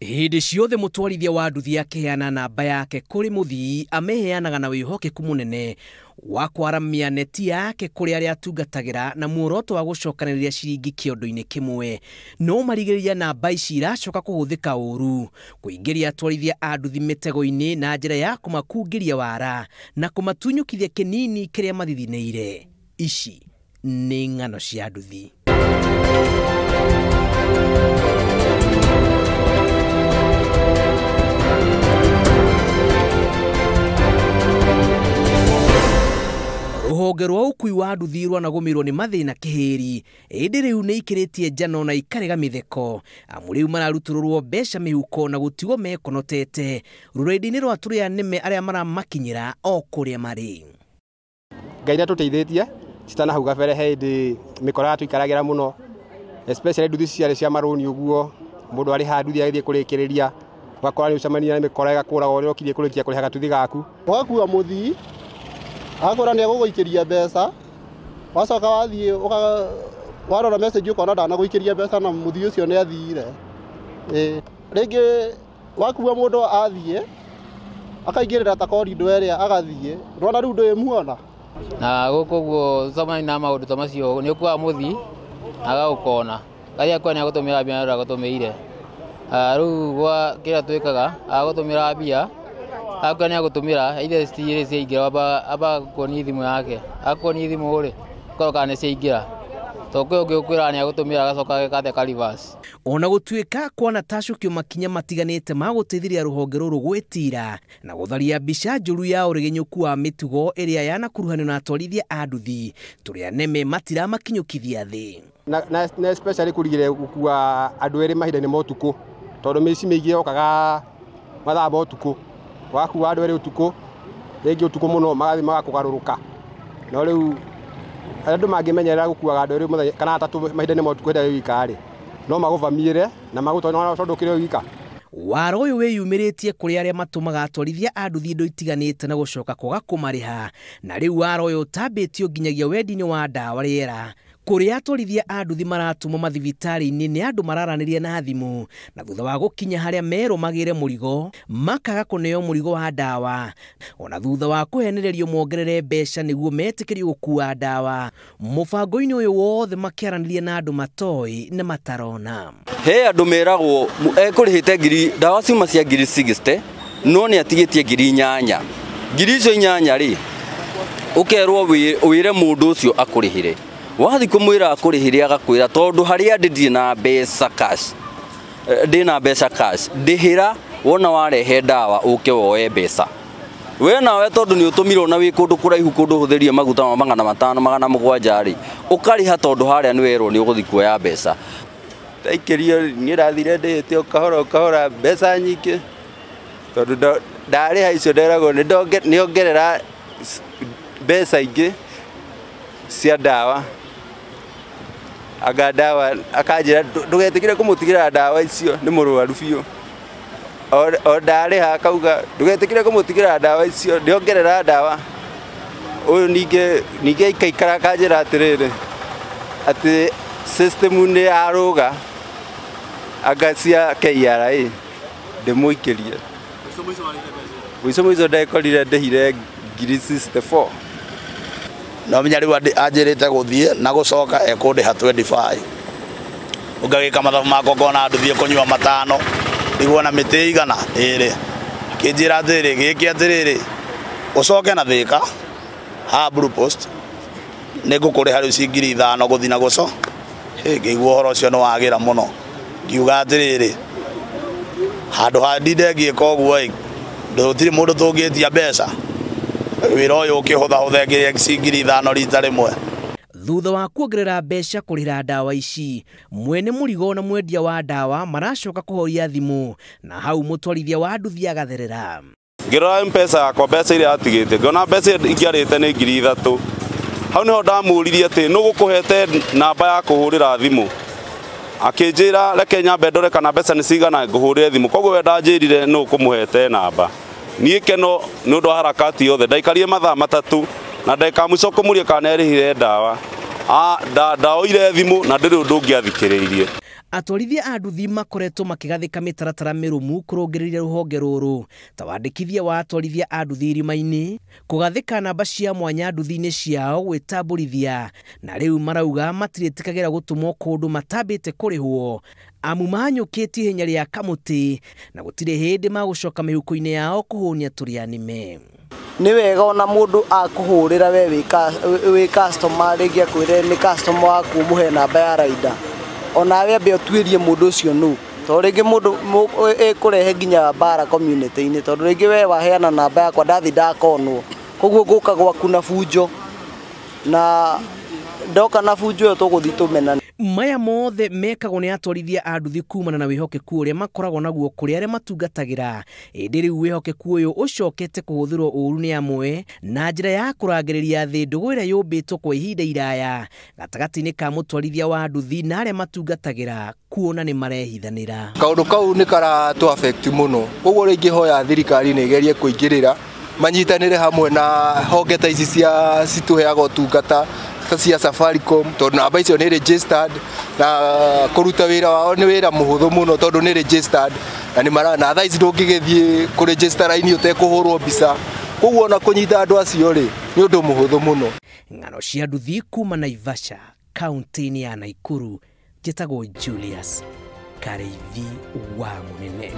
Hĩndĩ ciothe mũtwarithia wa nduthi akĩheana namba yake kũrĩ mũthii amĩheanaga na wĩhokeku mũnene wa kwaramia neti yake kũrĩ arĩa atungatagĩra na muoroto wa gũcokanĩrĩria ciringi kĩondo-inĩ kĩmwe. No marigĩrĩria namba ici iracoka kũhũthĩka ũru kũingĩria atwarithia a nduthi mĩtego-inĩ na njĩra ya kũmakungĩria wara na kũmatunyũkithia kĩnini kĩrĩa mathithinĩire. Ici nĩ ng'ano cia nduthi. Rũhonge rwa ũkui wa nduthi rwanagũmĩrwo nĩ mathĩna kĩhĩri ĩndĩ rĩu nĩ ikĩrĩtie njano na ikarega mĩtheko amu rĩu mararutũrũrwo mbeca mĩhuko na gũtigwo mekonotete rũrenda-inĩ rwa tũrĩa nĩme arĩa maramakinyĩra o kũrĩa marĩ. Ngai nĩatũteithĩtie citana hau gabere he hĩndĩ mĩkora yatũikaragĩra mũno, especially nduthi ciarĩ cia marũni ũguo mũndũ arĩha nduthi agĩthiĩ kũrĩkĩrĩria ũgakora nĩ ũcemania na mĩkora ĩgakũraga ũrĩa ũkirie kũrĩkia kũrĩha gatuthi gaku. Ũgakua mũthii akora nĩ egũgũikĩria mbeca, wacoka wathiĩ warora message ũkona ndanagũikĩria mbeca na mũthii ũcio nĩ athire. Rĩngĩ wakua mũndũ athiĩ akaingĩrĩra ta korindo ĩrĩa agathiĩ, ndwona rĩu ndwĩmuona. Na gũkũ ũguo ũcemania na maũndũ ta macio nĩ ũkuaga mũthii agagũkona gathiĩ akona nĩ agũtũmĩra mbia na ndagũtũmĩire. Rĩu gwa kĩrĩa twĩkaga agũtũmĩra mbia akona nĩ agũtũmĩra either citirĩ ciaingĩra amba kuonia thimũ yake, akuonia thimũ rĩ ũkarora kana nĩ ciaingĩra tondũ kwĩ ũngĩ ũkwĩraga nĩ agũtũmĩra agacoka ageka ka reverse. Ona gũtuĩka kwanatacũkio makinya matiganĩte ma gũteithĩrĩria rũhonge rũrũ gwĩtira na gũtharia mbica njũru ya ũregenyũku wa mĩtugo ĩrĩa yanakuruhanio na atwarithia a nduthi tũrĩa neme matiramakinyũkithia thĩ. Na especially kũrigĩrĩria gũkua andũ erĩ mahinda-inĩ ma ũtukũ tondũ mĩici mĩingĩ yokaga mathaa ma ũtukũ, wakua andũ erĩ ũtukũ rĩngĩ ũtukũ mũno magathiĩ magakũgarũrũka. No rĩu andũ mangĩmenyerera gũkuaga andũ erĩ mũthenya kana atatũ mahinda-inĩ ma ũtukũ hĩndĩ ĩrĩa wĩ wika rĩ, no magũvamiĩre na magũtware tondũ ũkĩrĩ o wika. Wara ũyũ wĩyumĩrĩtie kũrĩ arĩa matũmaga atwarithia a nduthi indo itiganĩte na gũcoka kwaga kũmarĩha, na rĩu wara ũyũ ũtambĩtio nginyagia wendi-inĩ wa ndawa rĩera kũrĩa atwarithia a nduthi maratũmwo mathibitarĩ-inĩ nĩ andũ mararanĩria na thimũ na thutha wa gũkinya harĩa merwo magĩre mũrigo makaga kũneo mũrigo wa ndawa ona thutha wa kũhenererio mongerere mbeca nĩguo metĩkĩrio gũkua ndawa. Mũbango-inĩ ũyũ wothe makĩaranĩria na andũ matoĩ na matarona. He andũ meragwo ekũrĩhĩte ngiri ndawa ciuma cia ngiri 60 no nĩ atigĩtie ngiri 8. Ngiri icio 8 rĩ ũkerwo wĩre mũndũ ũcio akũrĩhĩre. Wathi kũmwĩra akũrĩhĩre agakwĩra tondũ harĩa ndĩ ndirĩ na mbeca cash, ndĩ na mbeca cash ndĩhĩra wona warehe ndawa ũke woe mbeca. We nawe tondũ nĩ ũtũmirwo na wĩ kũndũ kũraihu kũndũ ũhũthĩrire maguta ma 500 700 rĩ ũkarĩha tondũ harĩa nĩ werwo nĩ ũgũthiĩ kuoya mbeca. Ndaikĩrio niĩ ndathire ndĩhĩte o kahora o kahora mbeca nyingĩ tondũ ndarĩha icio nderagwo nĩongerera mbeca ingĩ cia ndawa. Anga ndawa akanjĩra ndũgetĩkĩre kũmũtigĩra ndawa icio nĩ mũrwaru biũ. O ndarĩha akauga ndũgetĩkĩre kũmũtigĩra ndawa icio nĩongerera ndawa. Ũyũ ningĩ aikaikara akanjĩra atĩrĩrĩ atĩ system nĩ yarũga anga cia KRA ndĩmũikĩrie. Mũico mũico ndekorire ndĩhire ngiri 64. No menya rĩu anjĩrĩte gũthiĩ na gũcoka ekũndĩha 25. Ũngagĩka mathabu makwa ngona nduthi ĩkũnyua 5 nĩguo na mĩtĩ igana ĩrĩ. Akĩnjĩra atĩrĩrĩ gĩkĩ atĩrĩrĩ ũcoke na Thĩka ha Blue Post nĩngũkũrĩha rĩu ci ngiri 5 gũthiĩ na gũco. Ngĩigua ũhoro ũcio nĩ wagĩra mũno. Ngiuga atĩrĩrĩ handũ ha ndinde ngĩka ũguo ĩ gũtirĩ mũndũ tũngĩtia mbeca wĩra ũyũ ũkĩhũthahũthe ngĩrĩe ci ngiri 5 rita rĩmwe. Thutha wa kuongerera mbeca kũrĩhĩra ndawa ici mwene mũrigo na mwendia wa ndawa maracoka kũhoria thimũ na hau mũtwarithia wa nduthi agatherera. Ngĩrora M-Pesa yakwa mbeca iria atigĩte ngĩona mbeca ingĩarĩte nĩ ngiri 3. Hau nĩho ndamũririe atĩ nũ gũkũhete namba ya kũhũrĩra thimũ. Akĩnjĩra reke nyambe ndore kana mbeca nĩ cigana ngũhũrĩre thimũ. Koguo we ndanjĩrire nũ ũkũmũhete namba. Niĩ keno nĩ ũndũ wa harakati yothe ndaikarie mathaa 3 na ndagĩka mũico kũmũria kana nĩarĩhire ndawa. Ndaoire thimũ na ndĩrĩ ũndũ ũngĩ athikĩrĩirie. Atwarithia a nduthi makoretwo makĩgathĩka mĩtaratara mĩrũmu kũrũngĩrĩria rũhonge rũrũ ta wandĩkithia wa atwarithia a nduthi irima-inĩ, kũgathĩka namba cia mwanya nduthi-inĩ ciao gwĩtambũrithia, na rĩu marauga matirĩtĩkagĩra gũtũmwo kũndũ matambĩte kũrĩhwo amu mahanyũkĩtie ihenya rĩa kamũtĩ na gũtirĩ hĩndĩ magũcoka mĩhuko-inĩ yao kũhũnia tũrĩa nĩme. Nĩ wega ona mũndũ akũhũrĩra we wĩ customer rĩngĩ akwĩre nĩ customer waku ũmũhe namba ya rider, onawe ambe ũtuĩrie mũndũ ũcio nũ, tondũ rĩngĩ mũndũ ĩkũrehe nginya mbara community-inĩ, tondũ rĩngĩ we waheana namba yakwa ndathi ndakonwo, koguo ngũka gwaku na bunjo, na ndoka na bunjo ĩyo tũgũthiĩ tũmenane. Maya mothe mekagwo nĩ atwarithia a nduthi kumana na wĩhokeku ũrĩa makoragwo naguo kũrĩ arĩa matungatagĩra. Ĩndĩ rĩu wĩhokeku ũyũ ũcokete kũhũthĩrwo ũru nĩ amwe na njĩra ya kũrangĩrĩria thĩ ndũgũ ĩrĩa yũmbĩtwo kwa ihinda iraya gatagatĩ-inĩ ka mũtwarithia wa nduthi na arĩa matungatagĩra, kuona nĩ marehithanĩra. Kaũndũ kau nĩ karatũ affect mũno, koguo rĩngĩ hoya thirikari nĩ ĩgerie kũingĩrĩra manyitanĩre hamwe na honge ta ici cia citũheaga ũtungata cia Safaricom, tondũ namba icio nĩ registered na kũruta wĩra wao nĩ wĩra mũhũthũ mũno tondũ nĩ registered na nĩ mara na thaa ici ndũngĩgĩthiĩ kũ register raini ũtekũhũrwo mbica, koguo ona kũnyita andũ acio rĩ nĩ ũndũ mũhũthũ mũno. Ng'ano cia nduthi kuma Naivasha kaunti-inĩ ya Nakuru, njĩtagwo Julius Kareithi wa Mũnene.